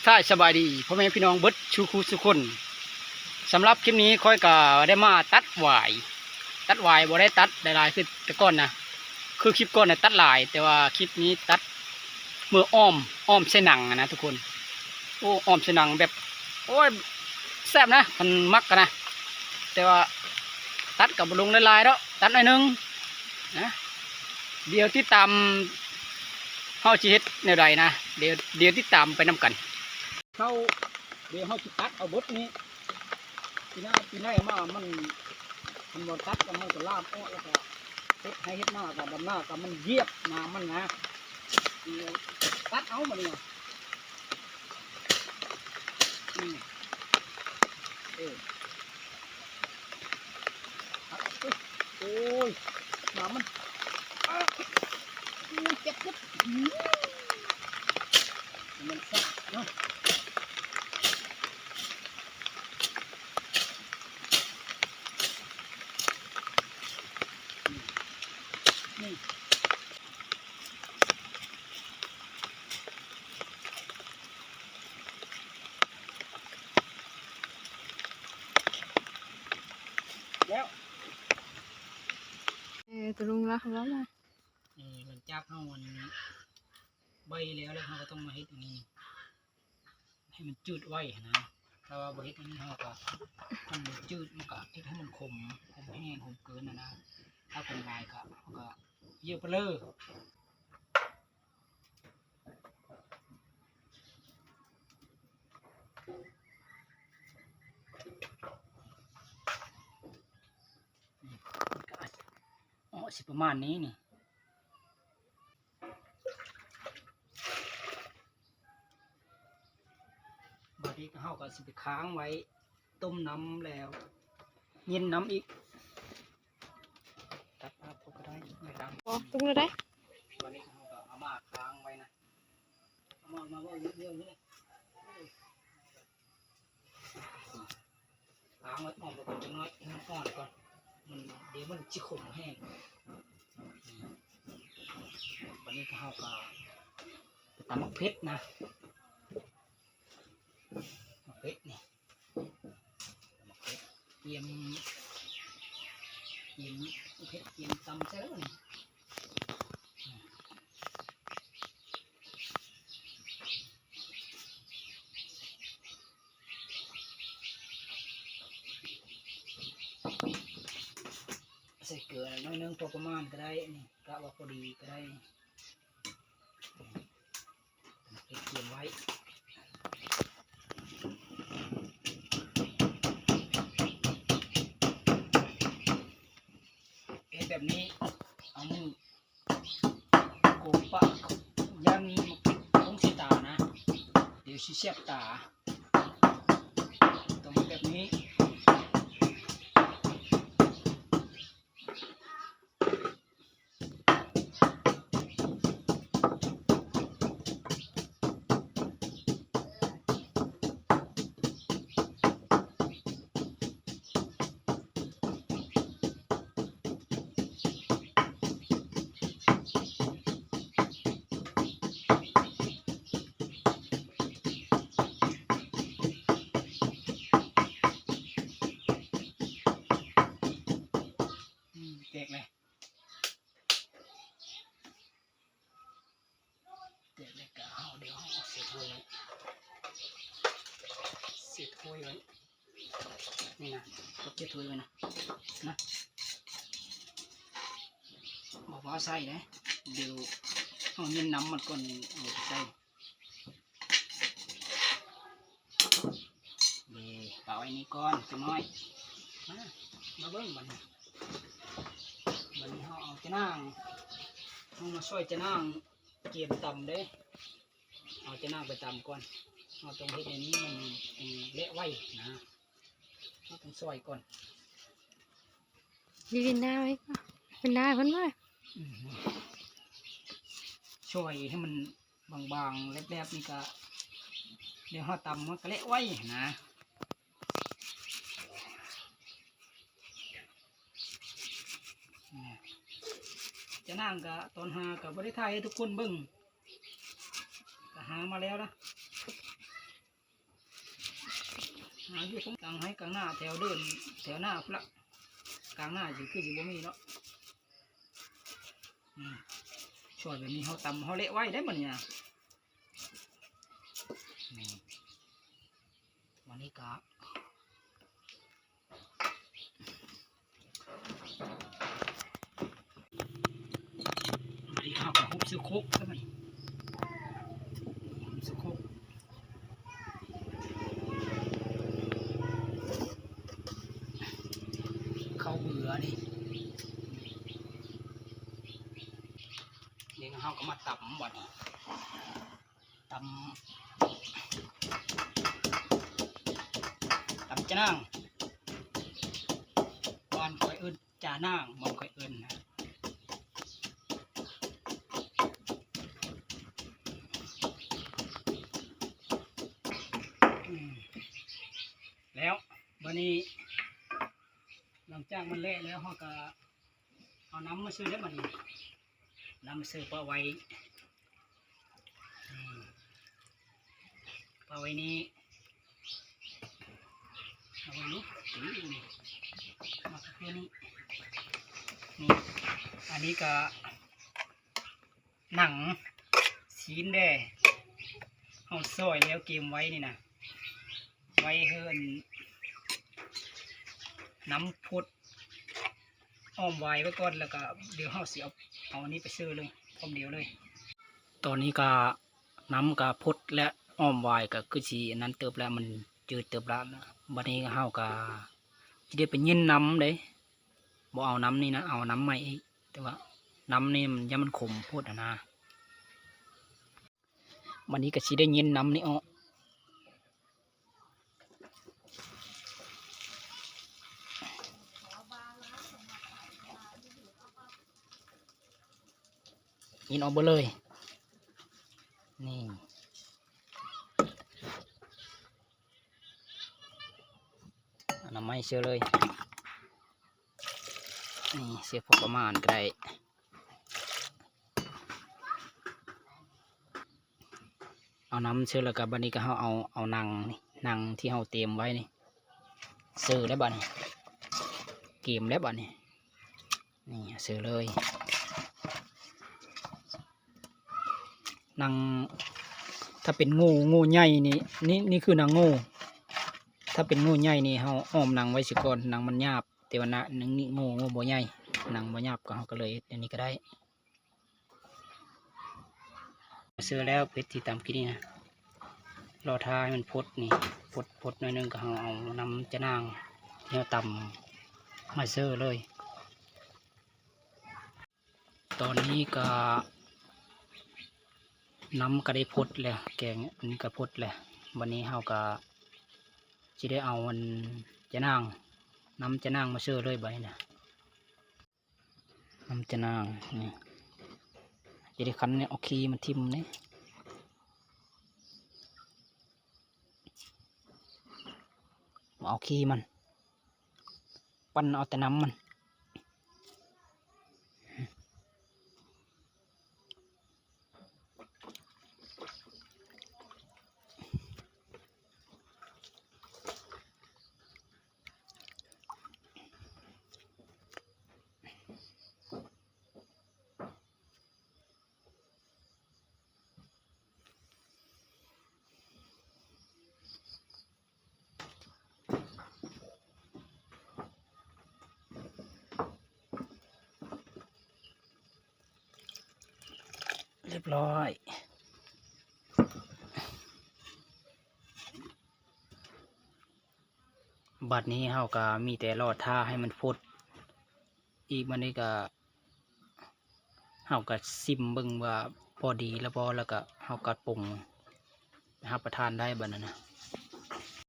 ທາຍສະບາຍດີພໍ່ແມ່ພີ່ນ້ອງເບິດສູ່ຄູ່ສູ່ຄົນ. ສຳລັບຄລິບນີ້ຂ້ອຍກໍໄດ້ມາຕັດຫວາຍ, ຕັດຫວາຍບໍ່ໄດ້ຕັດຫຼາຍໆຄືແຕ່ກ່ອນນະ, ຄືຄລິບກ່ອນນະຕັດຫຼາຍ ແຕ່ວ່າຄລິບນີ້ຕັດເມື່ອອ້ອມ, ອ້ອມໃສ່ໜັງນະທຸກຄົນ. ໂອ້ ອ້ອມໃສ່ໜັງແບບ ໂອ້ຍ ແຊບນະ ຄັນມັກນະ, ແຕ່ວ່າຕັດກໍບໍ່ລົງຫຼາຍໆດອກ, ຕັດໜ້ອຍໜຶ່ງນະ. ດຽວຕິດຕາມ ເຮົາຊິເຮັດແນວໃດນະ, ດຽວ ດຽວຕິດຕາມໄປນຳກັນ. ເຮົາ ດຽວເຮົາຊິຕັດເອົາເບິດນີ້. ປີໜ້າ ປີໃໝ່ມາມັນ ມັນບໍ່ຕັດ ແລ້ວມັນກໍລາມອອກ ແລ້ວກໍເຮັດໄຮ່ເຮັດນາ ກໍດຳນາ ກໍມັນຢຽບໜາມັນນະ. ດຽວຕັດເອົາບັດນີ້ນະ. ອືມ ເອີ ໂອ້ຍ ໜາມັນ ອ້າ ໂອ້ຍ ເຈັບ ເຈັບ ອືມ ມັນຊາເນາະ. ອືມ ອືມ ແລ້ວ ເອີ ຕົກລົງລະເວົ້າມາ ເອີ ຫຼັງຈາກເຮົາອັນ ໄຫວ້ແລ້ວ ແລ້ວເຮົາກໍຕ້ອງມາເຮັດອັນນີ້ ໃຫ້ມັນຈືດໄວຫັ້ນນະ. ຖ້າວ່າບໍ່ເຮັດອັນນີ້ ເຮົາກໍ ມັນບໍ່ຈືດ ມັນກໍເຮັດໃຫ້ມັນຂົມ, ຂົມແຮງ, ຂົມເກີນຫັ້ນນະ. ຖ້າຂົມຫຼາຍກໍ ເຮົາກໍເຢີໄປເລີຍ. ອືມ ມັນກໍອາດ ເອາະ ຊິປະມານນີ້ນີ້. ບາດນີ້ເຮົາກໍຊິໄປຄ້າງໄວ້ ຕົ້ມນ້ຳແລ້ວ ເຢັນນ້ຳອີກ. ຕັດພາບເຂົາກໍໄດ້ ໄດ້ຕາມ ບໍ່ ຕຸງແລ້ວໄດ໋. ບາດນີ້ເຮົາກໍເອົາມາຄ້າງໄວ້ນະ ເອົາມາ ມາເບິ່ງເລື່ອງນີ້. ຄ້າງໄວ້ອ້ອມໄວ້ກ່ອນຈັກໜ້ອຍ ໃຫ້ມັນອ່ອນກ່ອນ ມັນ ດຽວມັນຊິຂົມແຮງ. ບັດນີ້ກໍ ເຮົາກໍຕຳໝາກເຜັດນະ ໝາກເຜັດນີ້ ໝາກເຜັດ ກຽມ ກຽມໝາກເຜັດ ກຽມຕຳໃສ່ແລ້ວນີ້. ໃສ່ເກືອໜ້ອຍໜຶ່ງ ພໍປະມານກໍໄດ້ ອັນນີ້ກະວ່າພໍດີກໍໄດ້ ເກັບກຽມໄວ້. ເຮັດແບບນີ້ ເອົາມື ໂກງປະ ຢ້ານມັນລົງໃສ່ຕານະ ດຽວຊິແສບຕາ ຕ້ອງເຮັດແບບນີ້. ອືມ ແຕກແລ້ວ. ແຕກແລ້ວກະເຮົາ ດຽວເຮົາເອົາໃສ່ຖ້ວຍໄວ້ ໃສ່ຖ້ວຍໄວ້ ນີ້ນະ ເອົາໃສ່ຖ້ວຍໄວ້ນະ ນະ ບໍ່ພາໃສ່ເດ້ ດຽວເຮົາເຢັນນ້ຳມັນກ່ອນ ເອົາໃສ່. ເອີ ປະໄວ້ນີ້ກ່ອນຈັກໜ້ອຍ ມາ ມາເບິ່ງບັດນີ້ ບັດນີ້ເຮົາເອົາຈະນາງ ເຮົາມາຊ່ອຍຈະນາງກຽມຕຳເດ້ ເອົາຈະນາງໄປຕຳກ່ອນ ເຮົາຕ້ອງເຮັດໃຫ້ນີ້ມັນ ມັນແຫຼະໄວນະ ເຮົາຕ້ອງຊ່ອຍກ່ອນ ຢູ່ເປັນໜ້າໄວ້ ເປັນໜ້າເພິ່ນບໍ່ ອືມ ຊ່ອຍໃຫ້ມັນ ບາງໆ ແຫຼບໆ ນີ້ກະ ດຽວເຮົາຕຳມັນກະແຫຼະໄວຫັ້ນນະ ຈະນາງກະ ຕອນຫາກະບໍ່ໄດ້ຖ່າຍໃຫ້ທຸກຄົນເບິ່ງ ກະຫາມາແລ້ວນະ ຫາຢູ່ກາງໄຮ່ກາງນາ ແຖວເດີ່ນແຖວນາພຸ້ນລະ ກາງນາຊິຄືຊິບໍ່ມີເນາະ. ອືມ ຊ່ອຍແບບນີ້ເຮົາຕຳ ເຮົາແລະໄວໄດ໋ບັດນີ້ນະ. ນີ້ ບັດນີ້ກະ ບາດນີ້ເຮົາກະຫຸບໃສ່ຄົກຊະບັດນີ້ ຫຸບໃສ່ຄົກ ເຂົ້າເບືອນີ້ ນີ້ເຮົາກະມາຕຳບັດນີ້ ຕຳ ຕຳຈານາງ ບ້ານຂ້ອຍເອີ້ນຈານາງ ບ້ານຂ້ອຍເອີ້ນນະ. ອືມ ແລ້ວບາດນີ້ ຫຼັງຈາກມັນແລະແລ້ວ ເຮົາກະເອົານ້ຳມາໃສ່ເດີບັດນີ້ ນ້ຳມາໃສ່ປະໄວ້ ອືມ ປະໄວ້ນີ້ ເອົາເບິ່ງດູ ນີ້ ມາເຄືອນີ້ ນີ້ ອັນນີ້ກະໜັງຊີ້ນແດ່ ເຮົາຊອຍແລ້ວກຽມໄວ້ນີ້ນະ ໄວ້ເຮີ້ນ ນ້ຳຟົດ ອ້ອມວາຍໄວ້ກ່ອນ ແລ້ວກະດຽວເຮົາຊິເອົາ ເອົາອັນນີ້ໄປເຊີເລີຍ ພ້ອມດຽວເລີຍ. ຕອນນີ້ກະນ້ຳກະຟົດ ແລະ ອ້ອມວາຍກະຄືຊິອັນນັ້ນເຕີບແລ້ວ ມັນຈືດເຕີບແລ້ວ. ບາດນີ້ເຮົາກະຊິໄດ້ໄປຍິນນ້ຳເດ້ ບໍ່ເອົານ້ຳນີ້ນະ ເອົານ້ຳໃໝ່ອີກ ແຕ່ວ່ານ້ຳນີ້ມັນ ຢ້ານມັນຂົມໂພດຫັ້ນນາ. ບາດນີ້ກະຊິໄດ້ຍິນນ້ຳນີ້ອອກ ຍິນອອກເບິດເລີຍ ນີ້ ອະນາໄມເຊີເລີຍ ນີ້ ເຊີພໍປະມານກະໄດ້. ເອົານ້ຳເຊີ ແລ້ວກະບາດນີ້ກະເຮົາເອົາ ເອົາໜັງນີ້ ໜັງທີ່ເຮົາຕຽມໄວ້ນີ້ ເຊີແລ້ວບາດນີ້ ກຽມແລ້ວບາດນີ້ ນີ້ເຊີເລີຍ. ໜັງ ຖ້າເປັນງູ ງູໃຫຍ່ນີ້ ນີ້ ນີ້ຄືໜັງງູ ຖ້າເປັນງູໃຫຍ່ນີ້ເຮົາອ້ອມໜັງໄວ້ຊິກ່ອນ ໜັງມັນຫຍາບ ແຕ່ວ່າໜະ ໜັງງູ ງູບໍ່ໃຫຍ່ ໜັງບໍ່ຫຍາບ ກະເຮົາກະເລີຍເຮັດແນວນີ້ກະໄດ້. ເຊີແລ້ວເປັດທີ່ຕຳກີ້ນີ້ນະ ລໍຖ້າໃຫ້ມັນຟົດນີ້ ຟົດ ຟົດໜ້ອຍໜຶ່ງ ກະເຮົາເອົານ້ຳຈານາງທີ່ເຮົາຕຳມາເຊີເລີຍ. ຕອນນີ້ກະນ້ຳກະໄດ້ຟົດແລ້ວ ແກງອັນນີ້ກະຟົດແລ້ວ ບາດນີ້ເຮົາກະຊິໄດ້ເອົາອັນຈານາງ ນ້ຳຈານາງມາເຊີເລີຍບາດນີ້ນະ. ນ້ຳຈານາງນີ້ ຈະໄດ້ຄັນເອົາຂີ້ມັນຖິ້ມນີ້ ບໍ່ເອົາຂີ້ມັນ ປັ່ນເອົາແຕ່ນ້ຳມັນ. ຮຽບຮ້ອຍ. ບາດນີ້ເຮົາກະມີແຕ່ລໍຖ້າໃຫ້ມັນຟົດອີກ. ບາດນີ້ກະ ເຮົາກະຊິມເບິ່ງວ່າພໍດີແລ້ວບໍ່ ແລ້ວກະເຮົາກະປຸງໄປຮັບປະທານໄດ້ບາດນັ້ນນະ.